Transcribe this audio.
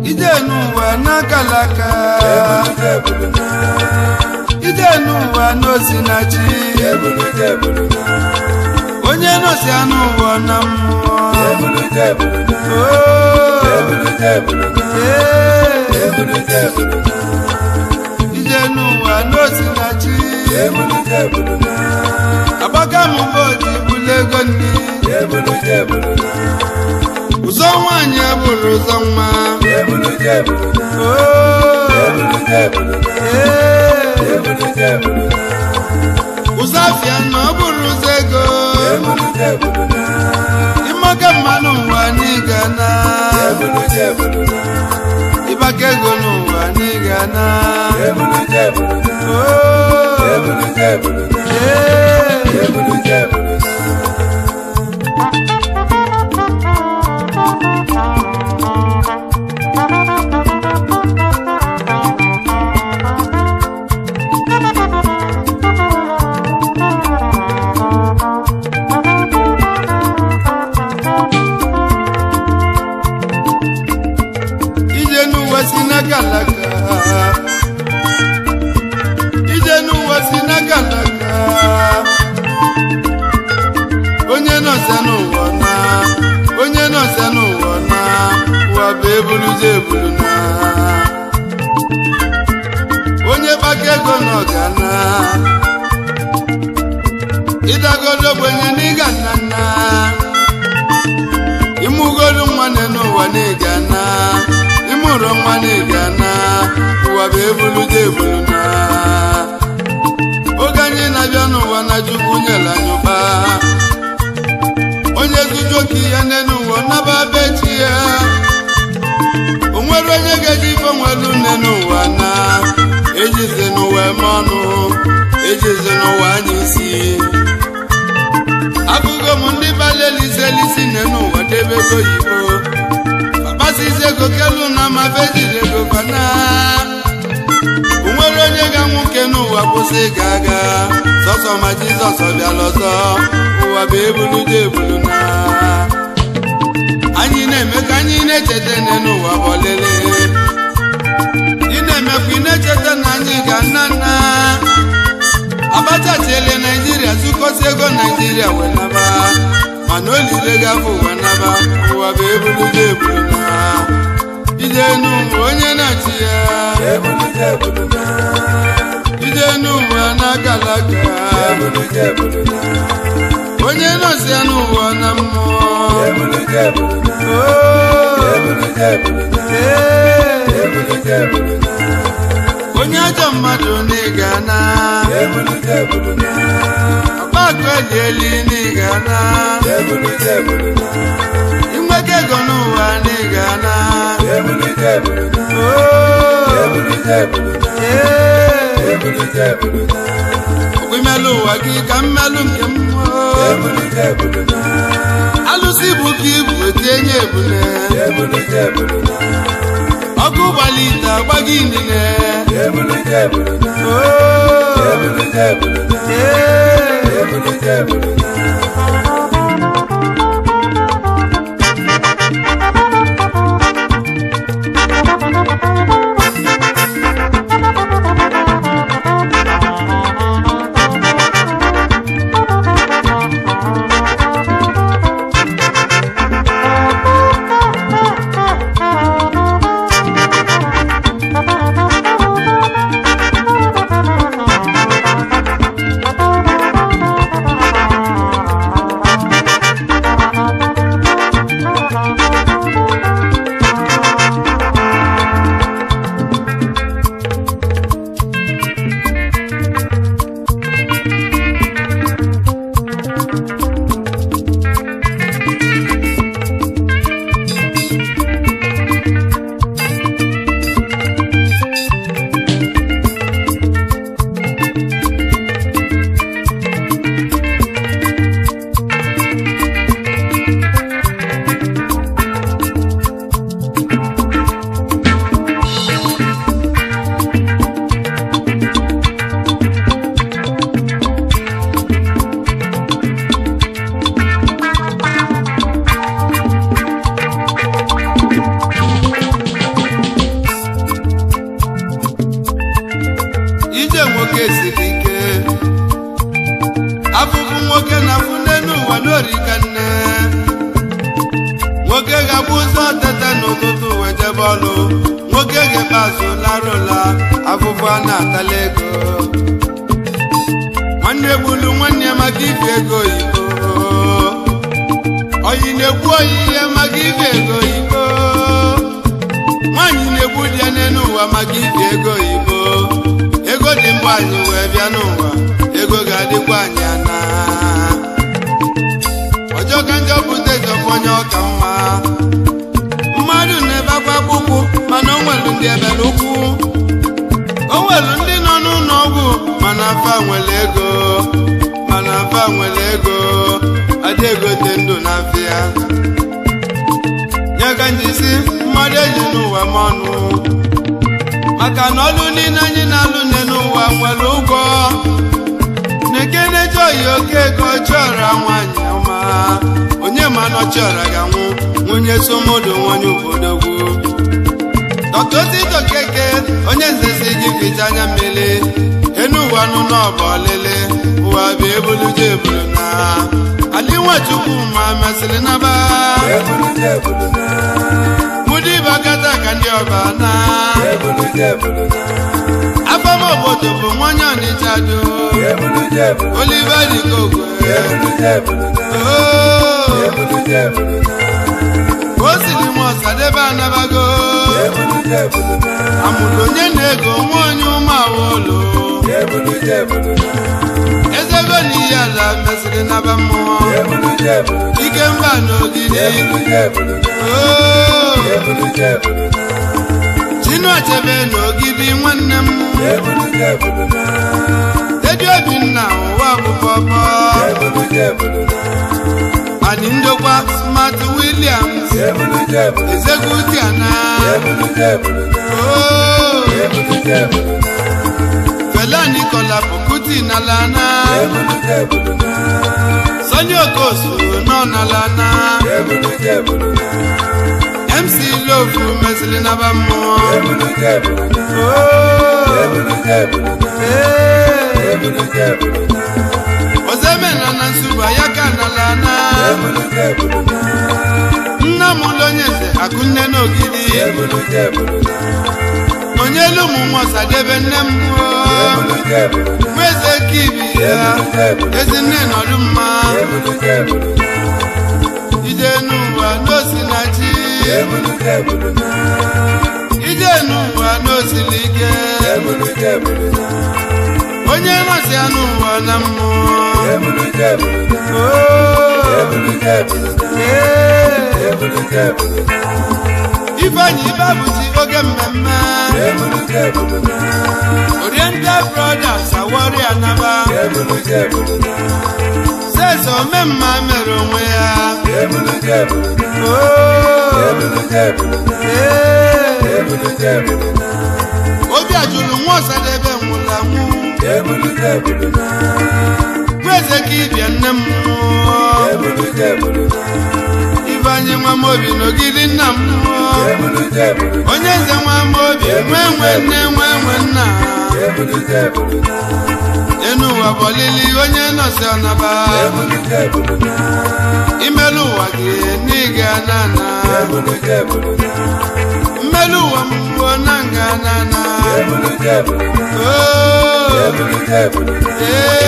Ije n'ụwa n'akalaka, ije n'ụwa n'osinachi, onye nọsi anụ ụwa na mmụọ. Oh, ee. Ije n'ụwa n'osinachi, agbaka m bọọdụ ibulu ego nne. Ụzọ nwaanyị abụrụ ụzọ nwa. Oh, ee. Ụzọ afịa na ọ bụrụ ụzọ ego. Ịmaka mmanụ ụwa n'ịga na ịbaka ego n'ụwa n'ịga na. Oh, ee. Ije n'ụwa si n'aka alaka, ije n'ụwa si n'aka alaka. Onye nọsịa n'ụwa na, onye nọsịa n'ụwa na, ụwa bụ ebuluzie ebulu na. Onye gbaka ego na ọgana, ịdagodo ogbenye n'ịga nna nna. Imugolu nwanne n'ụwa n'ịga na, imụrụ nwa n'ịga na, ụwa bụ ebuluzie ebulu na. Oge anyị na-abịa n'ụwa na Chukwu nyere anyị ụba. Onye zuju oke ya n'elu ụwa naba be chi ya. O nwere onye ga-eji ife nwelu nne n'ụwa na ejizi n'ụwa eme ọnụ, ejizi n'ụwa anya isi. Abụgo m ndị bala elisi elisi nne n'ụwa debe ego oyibo. Akpasizi ego kelu na ma fejiri ego fana. O nwere onye ga-anwụ nke n'ụwa kwụsị ịga aga. Sọsọ ma Jizọs bịala ọzọ, ụwa bụ ebulu dị ebulu na. Anyị na-eme ka anyị na-echeta nne n'ụwa bụ ọlịlị. Ị na-emekwa ị na-echeta na anyị ga nna nna. Abacha tiele Naijiria zukọsi ego Naijiria wee naba. Mana olile gafụ ụwa naba, ụwa bụ ebulu dị ebulu na. Ije n'ụwa onye na-achị ya. Ije n'ụwa n'akalaka, onye nọsịa n'ụwa na mmụọ. Oh, ee. Onye ajọ mmadụ n'ịga na, ọkpakọ eli n'ịga na, inweta ego n'ụwa n'ịga na. Oh, ee. Ọkwa imelụ ụwa gị ka mmelụ nke mmụọ. Alụsị bụ ka ibu etinye ebule. Ọkụ gbalite agbaghị inine. Oh, ee. ụtụtụ wee jebe ọlụ nwoke ga-ekpe azụ larụla afụfụ a na-atala ego nwanne gbulu nwanne ya maka ife ego oyibo oyi na-egbu oyi ya maka ife ego oyibo nwaanyị na-egbu di ya n'elu ụwa maka ife ego oyibo ego dị mgbe anyị wee bịa n'ụwa ego ga-adịkwa anyị ana ọjọọ ka njọ bute jọkwa onye ọka mma mmadụ na-ebe akwa akpụkpụ mana o nwelu ndị ebere ụkwụ o nwelu ndị nọ n'ụlọ ọgwụ mana afa nwere ego mana afa nwere ego adị egote ndụ na afịa nye ka njisi mmadụ eji n'ụwa m ọnụ maka na ọlụ niile anyị na-alụ nne n'ụwa nwere ụgwọ na-ekene joyi oke ego chọrọ nwanyị ọma onye ma na ọchọrọ ga-anwụ nwunye somodo nwonye obodogwu Dr. Osita Okeke onye nze si gị ficha anya mmiri enu ụwa nụ n'ọba ọlịlị ụwa bụ ebulu je ebulu na Ali Nwachukwu ma mesịrị naba mụdịbakata ka ndị ọba na afọm obodo bụ nwanyị Ọnịcha do Oliver Ikogwe o siri m Ọsadebe anabago amụrụ onye na-ego nwaonye ụmụawolo ezego na ihe ala mesịrị naba mmụọ ike mba n'ogidi Chinua Achebe n'ogidi nwanne m Dedi Obinna ụwa bụ pọpọ Ani ndokwa Smart Williams Ezegutiana Fela Nicola Kuti n'alana Sonny Okosu nọ n'alana MC Lofu mesịrị naba mmụọ Ozemena na Nsugba ya ka n'alana nna m ụlọ onye nze Akụnne n'Ogidi onye elu ụmụ nwa Ọsadebe nne m Nweze Kibi ya ezinne nọdụ mma ije n'ụwa n'osinachi ije n'ụwa n'osili ike onye nọsi ya n'ụwa na mmụọ Ifeanyi Ibeabụchi oge mmemme Oriental Brothers Awori Anaba Seze Omemma mere onwe ya Obi ajụrụ nwa Ọsadebe nwụrụ anwụ Nweze ka ibia nne m Ifeanyi Nwamobi n'Ogidi nna m onye nze Nwamobi nwe nwe nne nwe nwe nna enu ụwa bụ ọlịlị onye nọsi ọnaba imelu ụwa gị n'ịga nana mmelu ụwa mbụ na nga nana ee.